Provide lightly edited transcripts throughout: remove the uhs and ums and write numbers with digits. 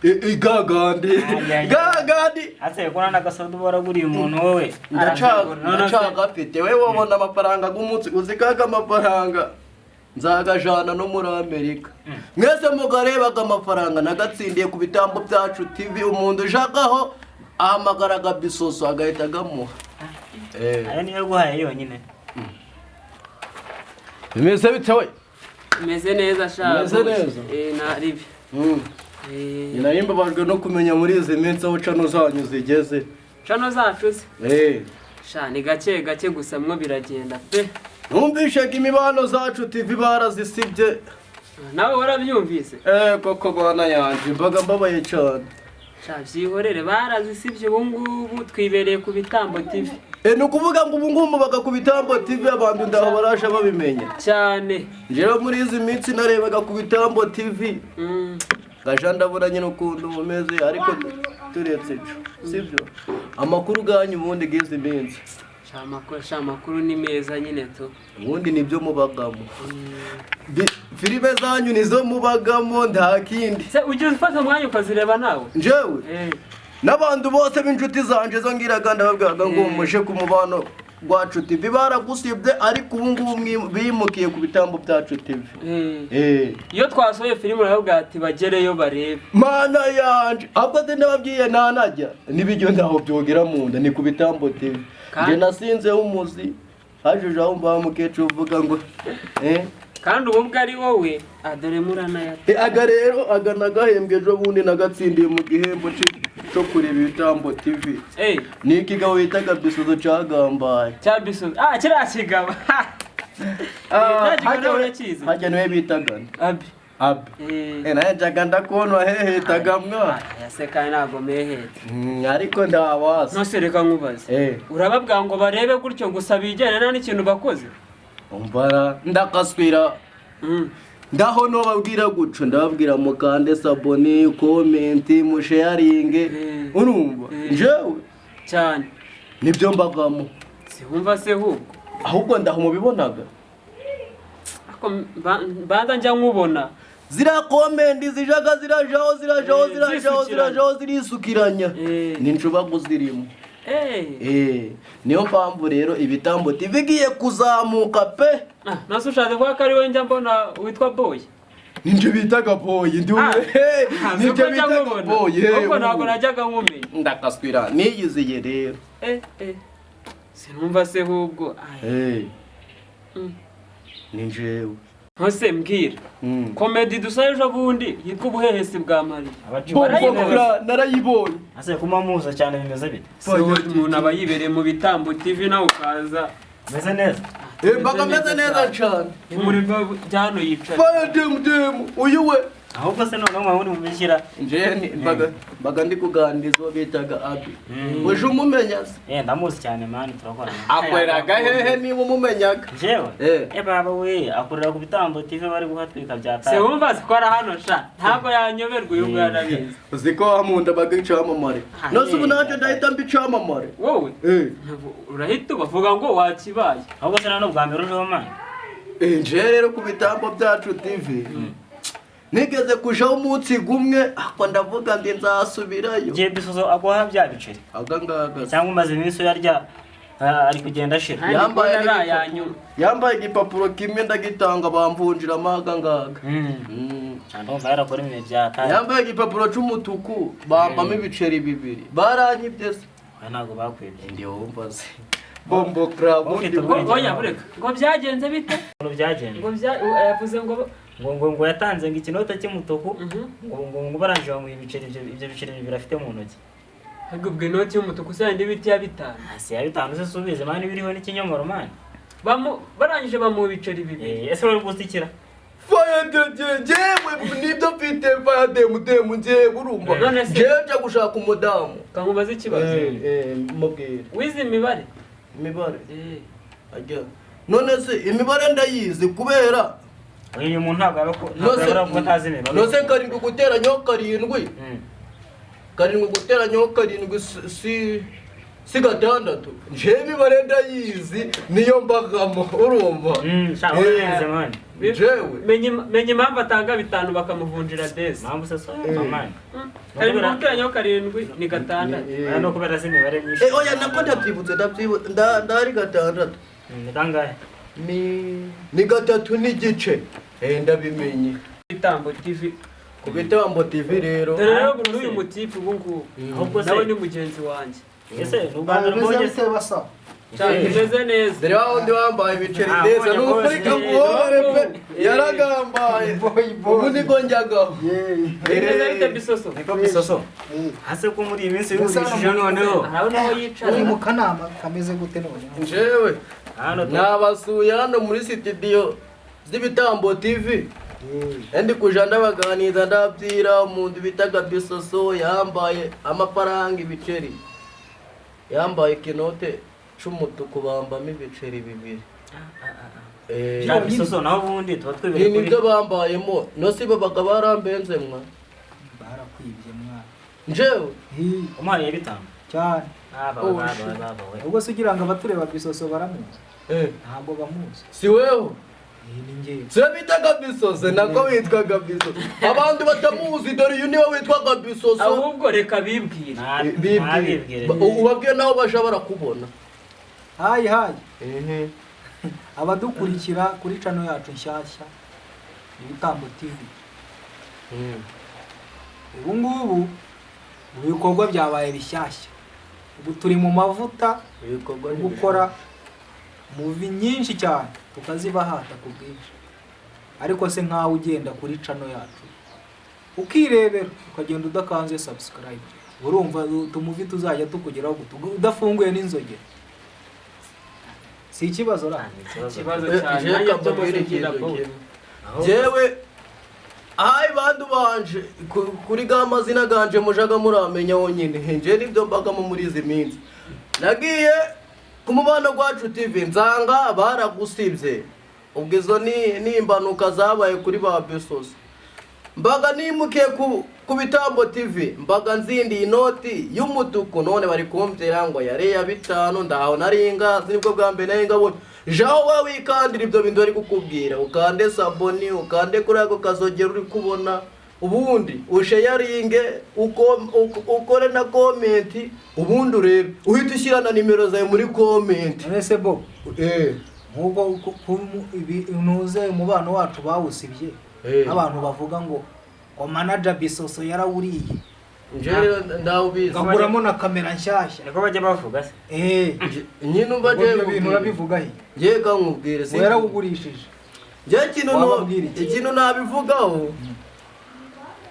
Gagandi. Ay, ay, ay. Gagandi. Ase ko nagasoda uba waraguriye umuntu wowe? Ndacagafite. We wabona amafaranga g'umunsi, uzi kaga amafaranga nzagajana no muri Amerika. Mwese mugarebaga amafaranga nagatsindiye ku Bitambo Byacu TV. Umuntu ushakaho ahamagaraga Bisoso, agahita agamuha. Ayo niyo guhaye yonyine. Bimeze bite we? Meze neza sha. Meze neza? Eh, naribi. Eh. Nari mbabajwe no kumenya muri izi minsi aho channel zanyu zigeze. Channel zacu se? Eh. Sha, ni gake gake gusa mwo biragenda pe. Numvishaga Imibano Zacu TV barazisibye. Nawe warabyumvise? Eh, koko bana yanje, mbaga mbabaye cyane. Sha, byihorere, barazisibye, ubu ngubu twibereye ku Bitambo TV. Eh, ni ukuvuga ngo ubu ngubu mubaga ku Bitambo TV, abantu ndaho baraje babimenya? Cyane. Njyewe muri izi minsi narebaga ku Bitambo TV, ngaja ndabona nyine ukuntu mumeze, ariko turetse ico, sibyo? Amakuru ganyu ubundi bw'izi minsi? Sha, amakuru, sha, amakuru ni meza nyine tu. Ubundi nibyo mubagamo. Filime zanyu nizo mubagamo, nta kindi. Se ujya ufata umwanya ukazireba nawe? Njyewe? Eh. N'abantu bose b'inshuti zanje zo ngiraga, ndababwiraga ngo muje ku Mubano Gwacu TV, baragusibye, ariko ubu ngubu bimukiye ku Bitambo Byacu TV. Eh. Eh. Iyo twasohoye filime urababwira ati bagereyo barebe. Mana yanje, ahubwo se ndababwiye ntanajya n'ibiryo ntaho byogera mu nda, ni ku Bitambo TV. Kandi- Nje nasinzeho umuzi hajuje aho mbaho umukecuru uvuga ngo eh. Kandi ubu bwo ari wowe, ah, dore muranayata. Eh, aga rero aga nagahembwe ejo bundi, nagatsindiye mu gihembo cyo kureba Ibitambo TV. Eh. Ni ikigabo bitaga Bisozo cagambaye. Cya Bisozo, ah, kiriya kigabo. Ah, cya kigabo hajya nawe urakizi? Hajya niwe bitaga nde? Abi. Abi. Eh. Eh, naye njaga ndakubona hehetaga mwa. Aya kandi ntabwo meheta. Ariko ndawazi. Nose reka nkubaze. Eh. Urababwira ngo barebe gutyo gusa bigene nta n'ikintu bakoze? Umbara ndakaswira. Ndaho nobabwira guco, ndababwira mukande s'abonner, comment, musharinge. Urumva? Njyewe Cyane. nibyo mbagamo. Siwumva se ahubwo? Ahubwo ndaho mubibonaga. Ako mbanza njya nkubona. Ziriya comment zijaga zirajaho, zirajaho, zirajaho, zisukiranya. Zirajaho, zirisukiranya. Ni nshubagu zirimo. Eh, niyo mpamvu rero Ibitambo TV igiye kuzamuka pe. Ah, nase ushatse kuvuga ko ari we njya mbona witwa Boy? Ninjye bitaga Boy ndi. Ah, Ninjye uko njya bitaga nkubona. Boy. Ahubwo ntabwo najyaga nkumenya. Ndakaswira, niyiziye rero. Eh eh, sinumva se ahubwo? Ay. Ni njyewe. Ntose mbwira, comedy dusa ejo bundi yitwa Ubuhehesi bwa Mariya. Bombo. Warayibonye? Narayibonye. Ase kuma muza cyane, bimeze bite? Se wowe, umuntu aba yibereye mu Bitambo TV nawe ukaza. Meze neza. Eh, mbaga meze neza cyane. Muri byano yicaye. Fire dem dem uyu we. Ahubwo se noneho mwaba muri mubishyira? Njye mbaga ndi kuganiriza uwo bitaga Abi. Uje umumenya se? Eh, ndamuzi cyane man, turakorana. Akoreraga hehe niba umumenyaga? Njyewe? Eh. Eh, baba we, akorera ku Bitambo TV, bari guhatwika bya Se wumva se ko ari hano sha, ntabwo yanyoberwa, uyu nguyu arabizi. Uzi ko wamunda baga icamamare? Ah, Nose ubu eh. nanjye ndahita mba icamamare. Wowe? Eh. Urahita ubavuga ngo wakibaye. Ahubwo se nta n'ubwa mbere ujeho man? Eh, nje rero ku Bitambo Byacu TV nigeze kujaho umunsi gumwe, ako ndavuga ndi nzasubirayo. Igihe Bisozo aguha bya biceri? Aga ngaga. Cyangwa umaze iminsi uyarya, ah, ari kugenda ashira? Kandi Yambaye kubona ari n'igipapuro. ayanyuma. Yambaye igipapuro kimwe, ndagitanga, bamvunjiramo aga ngaga. Ndumva yarakora ibintu bya tayi. Yambaye igipapuro c'umutuku, bambamo ibiceri bibiri, baranyibye se? Oya, ntabwo bakwibye. Ndi wumva se bombo club. Ufite Ndi ubwenge. Oya, bureka, ngo byagenze bite? Ukuntu byagenze? Ngo bya yavuze ngo Ngo yatanze ngo ikinota cy'umutuku, ngo barangije bamuha ibiceri, ibyo biceri bibiri afite mu ntoki. Ahubwo ubwo inoti y'umutuku se yandi biti ya 5? Si ya 5 se, subize man, biriho n'ikinyomoro man. Barangije bamuha ibiceri bibiri. Eh, ese wari gusikira? Fire de njyewe nibyo mfite, fire dem dem njyewe, urumva? None se- Njyewe nja gushaka umudamu. Kankubaza ikibazo. Eh, mubwire. Wize imibare? Imibare? Eh. Ajya none se imibare ndayizi kubera Uyu muntu ntabwo aba ntabwo Nose yabura kuba atazi imibare. Nose karindwi guteranyaho karindwi, karindwi guteranyaho karindwi si Si gatandatu? Njewe imibare ndayizi, niyo mbagamo, urumva? Sha, urarenze man. Jewe. Menya impamvu atanga bitanu bakamuvunjira desi. Impamvu se so man. Karindwi guteranyaho karindwi ni gatandatu. Oya, no kubera si imibare myinshi. Oya, nako ndabyibutse, ndabyibutse, ndari gatandatu. Ni kangahe? Ni gatatu n'igice. Ndabimenye. Bitambo TV. Ku Bitambo TV rero. Dore rero n'uyu mutipe ubu ngubu Ahubwo se nawe ni mugenzi wanjye. Ese ni u Rwanda rwogeze? Bimeze bite basa? Cyane, bimeze neza. Dore wa wundi wambaye ibiceri Ah, neza mbonye ni ukuri rwose. kaguhobere pe, yaragambaye. Boy, boy. Ubu niko njyagaho. Bimeze bite, Bisoso? Niko Bisoso. Hase ko muri iyi minsi yurishije noneho. Arabona aho yicara. Uri mu kanama kameze gute noneho? Njyewe Hano nabasuye hano muri sitidiyo z'Ibitambo TV. Ndi kuja ndabaganiriza, ndabyira umuntu bitaga Bisoso yambaye amafaranga ibiceri, yambaye ikinote c'umutuku bambamo ibiceri bibiri. Sha Bisoso, naho ubundi tuba twibereye Ni kuri nibyo bambayemo, no si bo bakaba barambenze mwa. Barakwibye mwana. Njyewe umuhaye bitanu. Cyane. Baba Oh, baba shit. baba we. Ubwo se ugira ngo abatureba Bisoso baramuzi? Ntabwo bamuzi. Si weho? Iyi ni njyewe. Si we bitaga Bisoso? Nako witwaga Bisoso, abandi batamuzi, dore uyu niwe witwaga Bisoso. Ahubwo reka bibwire. Bibwire. Ntabibwire. Ubabwire naho baja barakubona. Hayi hayi. Abadukurikira kuri channel yacu nshyashya Ibitambo TV. Ubu ngubu ibikorwa byabaye bishyashya. Ubu turi mu mavuta Ibikorwa yo gukora movie nyinshi cyane, tukazibahata ku bwinshi. Ariko se nkawe ugenda kuri channel yacu ukirebera ukagenda udakanze subscribe, urumva utumovie tuzajya tukugeraho gute udafunguye n'inzogera? Si ikibazo ra? Ikibazo cyane. Jewe Nanjye byo kambabwira muzigira ikintu bo. kimwe. Jewe ahayi bandu banje kuri ga mazina ganje mujaga muramenya wonyine, nje nibyo mbagamo muri izi minsi. Nagiye ku Mubano Gwacu TV nsanga baragusibye. Ubwo izo ni impanuka zabaye kuri ba Bisoso. Mbaga nimukiye ku Bitambo TV, mbaga nzindiye inoti y'umutuku, none bari kumbwira ngo yari iya bitanu. Ndaho nari ngazi, nibwo bwa mbere nari ngabonye. Jaho wowe wikandira ibyo bintu bari kukubwira, ukande s'abonner, ukande kuri ako kazogera uri kubona, ubundi usharinge, ukore na comment, ubundi urebe uhita ushyira na nimero zawe muri comment. None se bo nk'ubwo ntuze umubano wacu bawusibye, abantu bavuga ngo manager Bisoso yarawuriye, Nje rero ndawubizi. ngaguramo na kamera nshyashya. Niko bajya bavuga se? Nyine umva. Ubwo ibyo bintu urabivuga he? Ngewe nkubwire Ngo yarawugurishije. Njye ikintu Wababwira iki? Ikintu nabivugaho,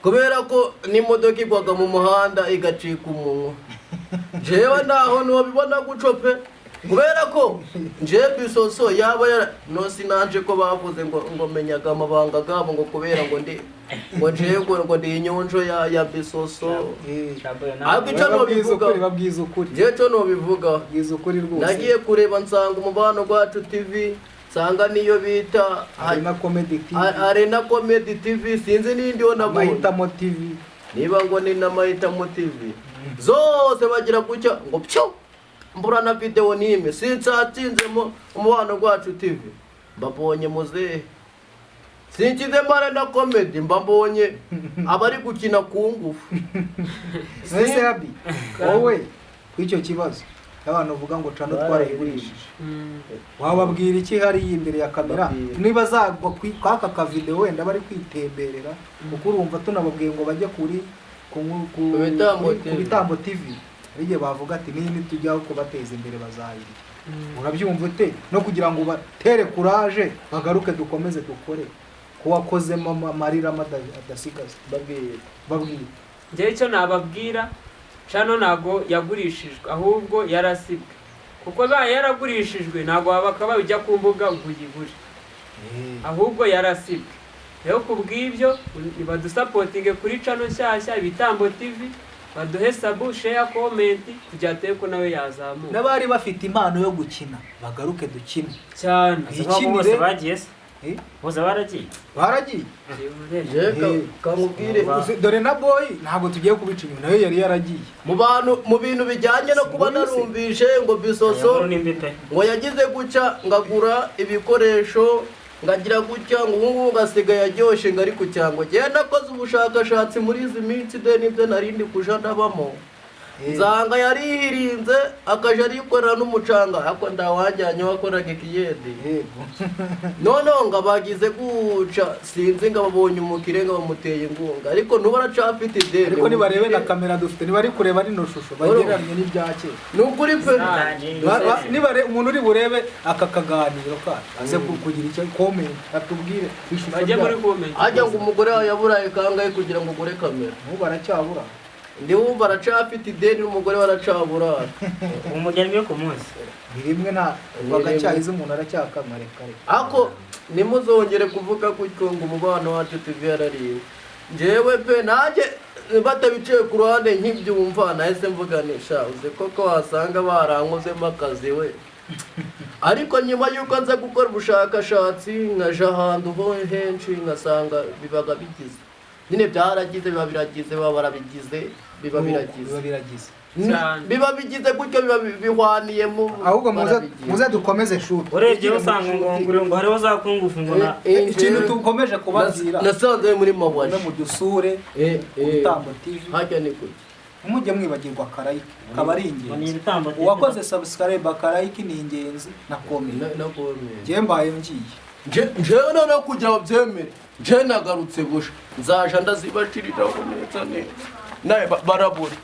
kubera ko n'imodoka igwaga mu muhanda igacika umunwa, jewe ntaho nobibona guco pe, kubera ko njewe Bisoso yaba yara no sinanje ko bavuze ngo menyaga amabanga gabo, ngo kubera ngo ndi ngo njewe ngo ndi inyonjo ya Bisoso. Ariko icyo Babwiza nobivuga ukuri, babwiza ukuri. Njyewe cyo nobivuga, Babwiza ukuri rwose. Nagiye kureba nsanga Umubano Gwacu TV, nsanga niyo bita Arena Comedy TV. Arena Comedy TV, sinzi n'indi yo nabonye. Amahitamo TV. Niba ngo ni n'Amahitamo TV, zose bagira gutya ngo pyo, mbura na video n'imwe. Sinsatsinzemo Umubano Gwacu TV, mbabonye muzehe, sinkizemo Arena Comedy, mbabonye abari gukina ku ngufu. Ese Habi, wowe kw'icyo kibazo abantu uvuga ngo channel twarayigurishije, wababwira iki hariya imbere ya kamera? Babwira. Niba zagwa kw'aka kavideo wenda bari kwitemberera, kuko urumva tunababwiye ngo bajye kuri ku Ku Bitambo ku TV. Bitambo TV, hari igihe bavuga ati niyi nitujyaho kubateza imbere bazayirya. Urabyumva ute? No kugira ngo batere kuraje bagaruke dukomeze dukore, ko wakozemo amarira adasigaza. Babwira. Babwira. Njyewe icyo nababwira, channel ntago yagurishijwe, ahubwo yarasibwe, kuko baye yaragurishijwe ntago waba ujya ku mbuga ngo uyigure, ahubwo yarasibwe. Rero ku bw'ibyo badusapotinge kuri channel nshyashya Ibitambo TV, baduhe sub, share, comment, kugira turebe ko nawe yazamuka. N'abari bafite impano yo gukina bagaruke dukine. Cyane. Ese nk'abo bose bagiye se? Eh, Bose baragiye. Baragiye. Njyewe kamubwire. Dore na Boy, ntabwo tugiye kubica inyuma, nayo yari yaragiye. Mu bantu, mu bintu bijyanye no kuba narumvishe ngo Bisoso Aya nkuru ni mbi pe. ngo yagize gutya, ngagura ibikoresho, ngagira gutya, ngo ubu ngubu ngasigaye aryoshye, ngo ari ku cyango. Njyewe nakoze ubushakashatsi muri izi minsi de nibyo narindi kuja ndabamo, nsanga yarihirinze, akaja arikorera n'umucanga, ariko ndawajyanye wakoraga ikiyede. Noneho ngo abagize guca, sinzi ngo ababonye umukire, ngo bamuteye inkunga, ariko ntuba aracafite ideni. Ariko nibarebe na kamera dufite, nibari kureba rino shusho bagereranye n'ibya kera. Ni ukuri pe. Umuntu uri burebe aka kaganiro kacu aze kugira icyo comment atubwire ishusho Bajye muri ryayo. comment. Ajya ngo umugore wawe yaburaye kangahe kugira ngo ugure kamera? N'ubu baracyabura. Ndi wumva aracafite ideni n'umugore we aracaburara. Umugeni umwe ku munsi. Ni rimwe nta Ni bagacyahize, umuntu aracyakamare kare. Ako ntimuzongere kuvuga gutyo ngo Umubano Wacu TV yarariwe. Njyewe pe, nanjye batabiciye ku ruhande nkibyumva, nahise mvuga ni sha, uzi koko wasanga barankozemo akazi we. Ariko nyuma y'uko nza gukora ubushakashatsi, nkaja ahantu ho henshi, ngasanga bibaga bigize nyine, byaragize, biba biragize, baba barabigize, biba biragize. Biba biragize. Cyane. Biba bigize gutyo, biba bihwaniye mu Ahubwo muze barabigize. Muze dukomeze shoot. Urebye usanga ngo hariho za kungufu ngo na Ikintu tukomeje kubabwira, Nasanze muri mawaji. muze mudusure ku Bitambo TV. Hajya ni kuki? Ntimujye mwibagirwa akarayike, kaba ari Ngo ni ingenzi. Ibitambo TV. Uwakoze subscribe, akarayike ni ingenzi na comment. Na comment. Njye mbaye ngiye. Njyewe noneho kugira ngo byemere, nje nagarutse busha, nzaja ndazibashiriraho neza neza nawe barabura.